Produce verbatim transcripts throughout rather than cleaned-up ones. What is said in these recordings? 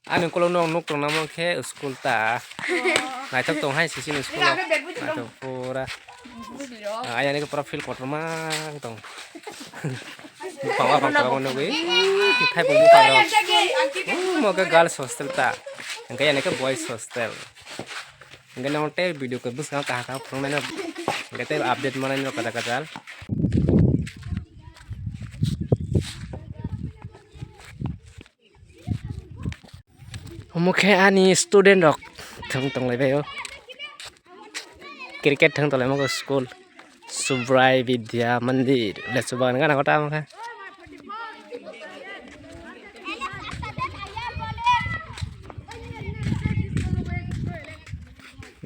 Ani ukulok no nuk tong namo khe school ta. Naithok tong hai sisini school o. Naithok pura. Ah, ayani pura field kotorma tong. Bupang wa bang tabang nugwi. Khai bung bupang rok. Mo khe girls hostel ta. Hingke yani khe boys hostel. Hingke nang tei video khe bwskango kaham kaham phunuknai no. Hingke tei update manai no kwtal kwtal. Omo khe ani student rok thwng tonglai bai o. Cricket thwng tonglai mankha school. Subrai Vidya Mandir. Le subang gana kota omo khe.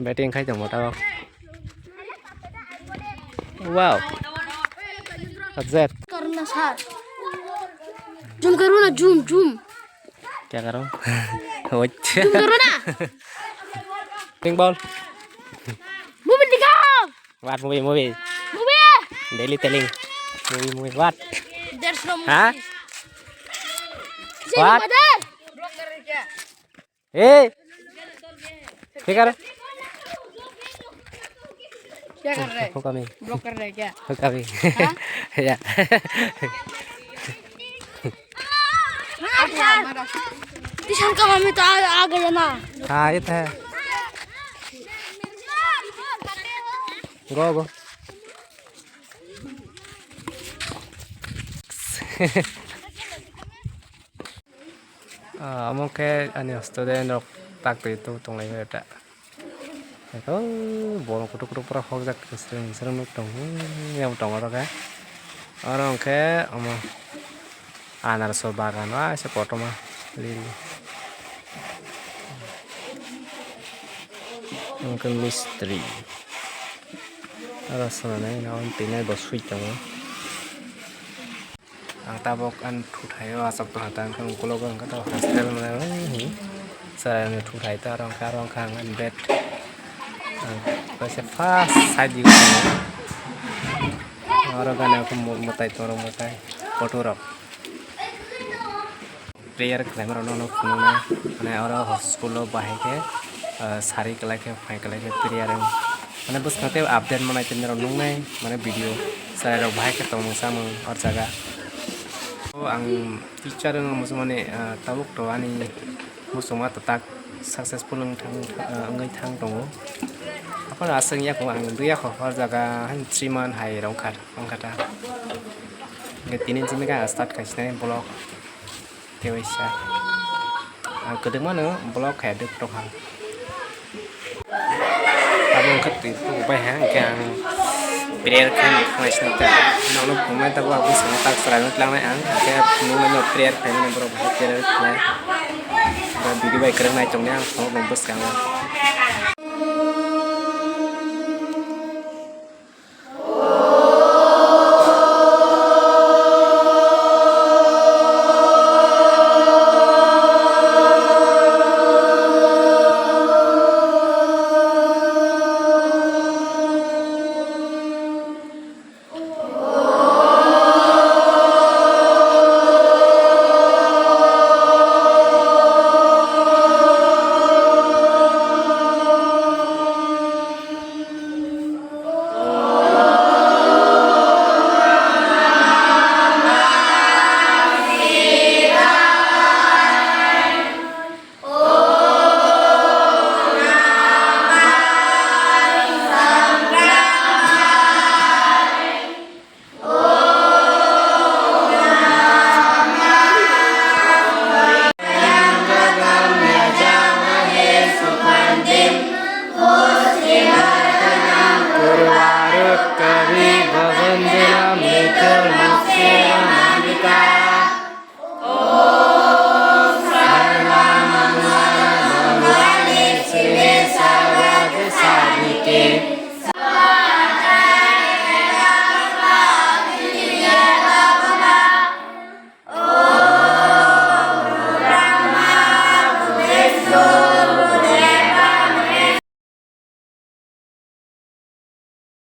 Batting khai tongo tabok. Wow. Ajat. Karna sir. Zoom karo na, zoom, zoom. Kya karo? Zoom karo na. Pink ball. Movie dikhao. What movie, movie? Movie. Daily telling. Movie, movie. What? There's no movie. Huh? What? Hey! ठीक है। क्या कर रहे हैं? हुक्का में। ब्लॉक कर रहे हैं क्या? हुक्का में। हाँ? या। किशन का मम्मी तो आ, आ गया ना। हाँ, ये तो है। गो, गो। Ah, omo khe ani student rok tak twi tu tonglai ta. Eko borok kutuk kutuk pura hokjak srwng srwng nuk tongo yang tongo rok khe. Oro hwnkhe omo anaroso bagan o aisa kotorma lili. Omo khe mistri aro swnamnai hwnwi twi nai bo swi tongo. Ang tabok ani thuthai o achuk tongkha ta, hwnkhe ukulok o hwnkhe tabok hostel mane, hmm, chwrairokni thuthai ta, aro hwnkhe, aro hwnkhe ang ani bed, ang kaisa first side view tongo. Oro gana khe mwtai tongo, mwtai photo rok. Prayer khlaima rokno phunuknai, mane oro school o bahai khe, ah, sari kwlai khe, phai kwlai khe prayer wng. Mane bwskang tei update manai tini rok nuknai, mane video chwrai rok bahai khe tongmung samung or jaga. O ang teacher wng muchungmani, ah, tabuk to ani muchungma to tak successful wng thang, ah, wngwi thang tongo. Aphano aswk yakho ang dui yakho or jaga han three month hai rwngkha, wngkha ta. Tini simi khe start khaisnai vlog. Tewaisa. Ang kwdwkmano vlog khe dwk tongkha. Abo wngkha twi phuru bai ha, hwnkhe ang prayer khe khnai sini ta. Nono phunuknai tabuk ang bwskango tak chwraino tlangnai ang, hwnkhe phunuknaino prayer khaimani borok bai prayer khlai. Bo video bai kwrwng nai tongni ang phunukno bwskango.